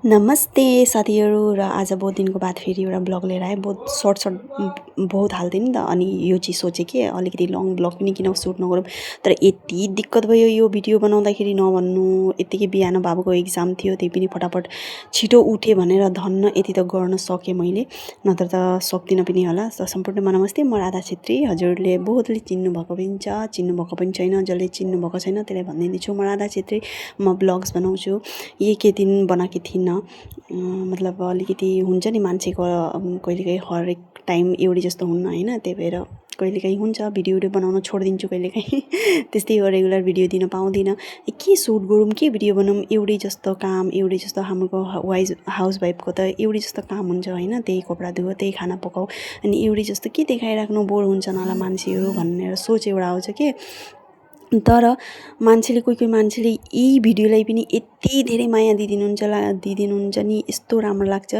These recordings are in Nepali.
नमस्ते साथीहरू र आज बहुत दिनको बाद फेरि एउटा ब्लग लिएर आएँ। बहुत सर्ट बहुत हाल्थेँ नि त, अनि यो चिज सोचेँ कि अलिकति लङ ब्लग पनि किन सुट नगरौँ। तर यति दिक्कत भयो यो भिडियो बनाउँदाखेरि नभन्नु। यत्तिकै बिहान बाबुको एक्जाम थियो, त्यही पनि फटाफट छिटो उठेँ भनेर धन्न यति त गर्न सकेँ मैले, नत्र त सक्दिनँ पनि होला। सम्पूर्णमा नमस्ते, म राधा छेत्री। हजुरले बहुतले चिन्नुभएको पनि छ, चिन्नुभएको पनि छैन। जसले चिन्नुभएको छैन त्यसलाई भनिदिन्छु, म राधा छेत्री। म ब्लग्स बनाउँछु। के दिन बनाएकी थिइनँ, मतलब अलिकति हुन्छ नि मान्छेको कहिलेकाहीँ हरेक टाइम एउटै जस्तो हुन्न होइन। त्यही भएर कहिलेकाहीँ हुन्छ भिडियो बनाउन छोडिदिन्छु कहिलेकाहीँ त्यस्तै हो, रेगुलर भिडियो दिन पाउँदिनँ। के सुट गरौँ, के भिडियो बनाऊँ, एउटै जस्तो काम, एउटै जस्तो हाम्रो हाउसवाइफको त एउटै जस्तो काम हुन्छ होइन। त्यही कपडा धुयो, त्यही खाना पकाऊ, अनि एउटै जस्तो के देखाइराख्नु, बोर हुन्छन् होला मान्छेहरू भनेर सोच एउटा आउँछ कि। तर मान्छेले कोही मान्छेले यी भिडियोलाई पनि यति धेरै माया दिदिनुहुन्छ नि, यस्तो राम्रो लाग्छ,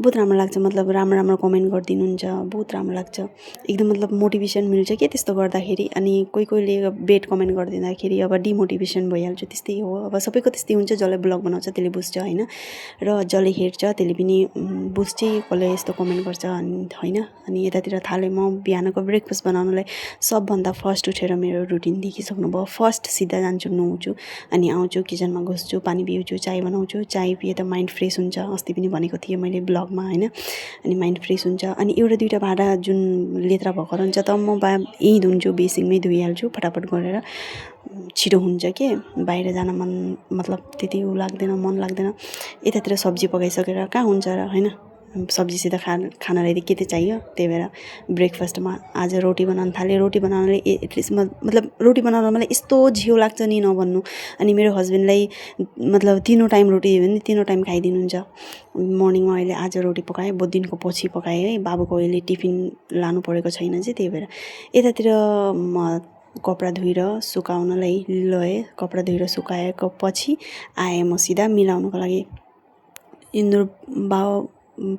बहुत राम्रो लाग्छ। मतलब राम्रो कमेन्ट गरिदिनुहुन्छ, बहुत राम्रो लाग्छ एकदम। मतलब मोटिभेसन मिल्छ के त्यस्तो गर्दाखेरि। अनि कोहीले बेड कमेन्ट गरिदिँदाखेरि अब डिमोटिभेसन भइहाल्छ। त्यस्तै हो, अब सबैको त्यस्तै हुन्छ। जसले ब्लग बनाउँछ त्यसले बुझ्छ होइन, र जसले हेर्छ त्यसले पनि बुझ्छ कसले यस्तो कमेन्ट गर्छ होइन। अनि यतातिर थालेँ म बिहानको ब्रेकफास्ट बनाउनलाई। सबभन्दा फर्स्ट उठेर मेरो रुटिन देखिसक्नुभयो। फर्स्ट सिधा जान्छु, नुहाउँछु, अनि आउँछु किचनमा घुस्छु, पानी पिउँछु, चाय बनाउँछु। चाय पिए त माइन्ड फ्रेस हुन्छ, अस्ति पनि भनेको थिएँ मैले ब्लगमा होइन। अनि माइन्ड फ्रेस हुन्छ। अनि एउटा दुइटा भाँडा जुन लेत्रा भएको रहन्छ त म यहीँ धुन्छु, बेसिङमै धोइहाल्छु फटाफट गरेर। छिटो हुन्छ के, बाहिर जान मतलब त्यति मन लाग्दैन। यतातिर सब्जी पकाइसकेर कहाँ हुन्छ र होइन, सब्जीसित खानालाई के त चाहियो। त्यही भएर ब्रेकफास्टमा आज रोटी बनाउन थालेँ। रोटी बनाउनले एटलिस्ट मतलब रोटी बनाउन मलाई यस्तो झिउ लाग्छ नि नभन्नु। अनि मेरो हस्बेन्डलाई मतलब तीनों टाइम रोटी दियो भने तीनों टाइम खाइदिनुहुन्छ। मर्निङमा अहिले आज रोटी पकाएँ, बहुत दिनको पछि पकाएँ है। बाबुको अहिले टिफिन लानु परेको छैन चाहिँ, त्यही भएर यतातिर म कपडा धोएर सुकाउनलाई लएँ। कपडा धोएर सुकाएको पछि आएँ म सिधा मिलाउनको लागि। इन्दुर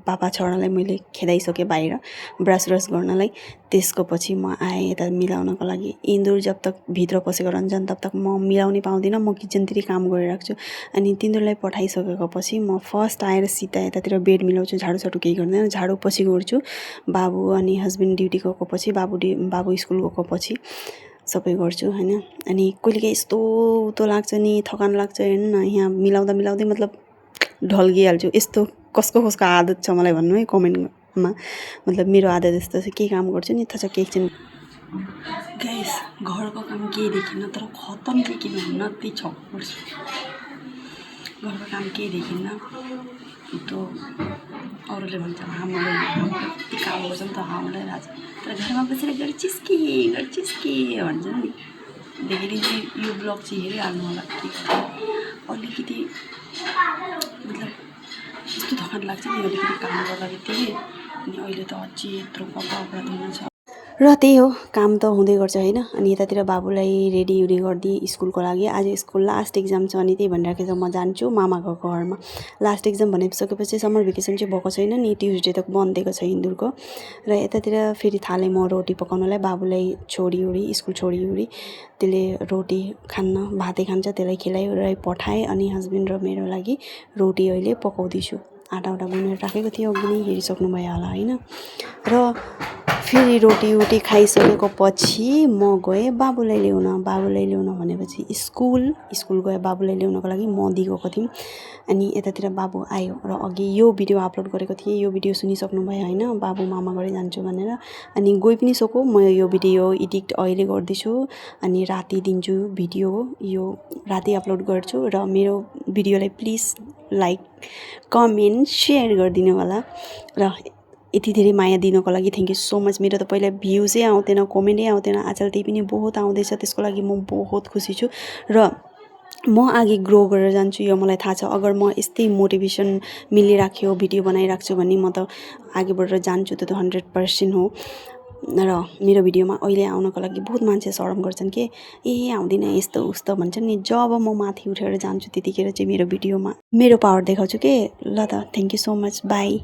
पापा छोरालाई मैले खेदाइसकेँ बाहिर ब्रस गर्नलाई। त्यसको पछि म आएँ यता मिलाउनको लागि। इन्दुर जब तक भित्र पसेको रहन्छन् तब तक म मिलाउनै पाउँदिनँ, म किचनतिर काम गरिराख्छु। अनि तिनीहरूलाई पठाइसकेको पछि म फर्स्ट आएर सिधा यतातिर बेड मिलाउँछु। झाडु केही गर्दैन, झाडु पछि गर्छु। बाबु अनि हस्बेन्ड ड्युटी गएको पछि, बाबु स्कुल गएको पछि सबै गर्छु होइन। अनि कहिलेकाहीँ यस्तो लाग्छ नि, थकान लाग्छ हेर्नु न, यहाँ मिलाउँदै मतलब ढल्किहाल्छु। यस्तो कसको आदत छ मलाई भन्नु है कमेन्टमा। मतलब मेरो आदत यस्तो छ, के काम गर्छु नि थाहा छ के एकछिन गाइस, घरको काम केही देखिन्न तर खत्तम के किन हुन्न त्यही छक पर्छु। घरको काम केही देखिन्न, त्यो अरूले भन्छ हाम्रो काम गर्छ नि त हामीलाई राजा। तर घरमा बसेर गर्छिस् के भन्छ नि। देखिदिन्छु यो ब्लग चाहिँ हेरिहाल्नु होला। के अलिकति मतलब यस्तो थकान लाग्छ नि अलिकति काम गर्दा बित्तिकै। अनि अहिले त अझै यत्रो कपडा धुनु छ र त्यही हो, काम त हुँदै गर्छ होइन। अनि यतातिर बाबुलाई रेडी गरिदिएँ स्कुलको लागि। आज स्कुल लास्ट एक्जाम छ, अनि त्यही भनिराखेको छ म जान्छु मामाको घरमा। लास्ट एक्जाम भनिसकेपछि समर भेकेसन चाहिँ भएको छैन नि, ट्युजडे तक बन्द दिएको छ इन्दुरको। र यतातिर फेरि थालेँ म रोटी पकाउनलाई। बाबुलाई स्कुल छोडिओरी त्यसले रोटी खान्न, भातै खान्छ, त्यसलाई खिलाइ पठाएँ। अनि हस्बेन्ड र मेरो लागि रोटी अहिले पकाउँदैछु। आटा गुनेर राखेको थियो, अघि नै हेरिसक्नु भयो होला होइन। र फेरि रोटी खाइसकेको पछि म गएँ बाबुलाई ल्याउन भनेपछि स्कुल गएँ बाबुलाई ल्याउनको लागि। म दिएको थिएँ। अनि यतातिर बाबु आयो र अघि यो भिडियो अपलोड गरेको थिएँ। यो भिडियो सुनिसक्नु भयो होइन, बाबु मामा गरी जान्छु भनेर। अनि गइ पनि सकौँ, म यो भिडियो एडिट अहिले गर्दैछु अनि राति दिन्छु भिडियो। यो राति अपलोड गर्छु। र मेरो भिडियोलाई प्लिज लाइक कमेन्ट सेयर गरिदिनु होला। र यति धेरै माया दिनको लागि थ्याङ्क यू सो मच। मेरो त पहिला भ्युजै आउँथेन, कमेन्टै आउँथेन, आजकल त्यही पनि बहुत आउँदैछ। त्यसको लागि म बहुत खुसी छु। र म अघि ग्रो गरेर जान्छु, यो मलाई थाहा छ। अगर म यस्तै मोटिभेसन मिलिराख्यो, भिडियो बनाइराख्छु भने म त अघि बढेर जान्छु, त्यो त 100% हो। र मेरो भिडियोमा अहिले आउनको लागि बहुत मान्छे शरम गर्छन् कि आउँदिन यस्तो उस्तो भन्छन् नि। जब म माथि उठेर जान्छु त्यतिखेर चाहिँ मेरो भिडियोमा मेरो पावर देखाउँछु के। ल त thank you so much, by.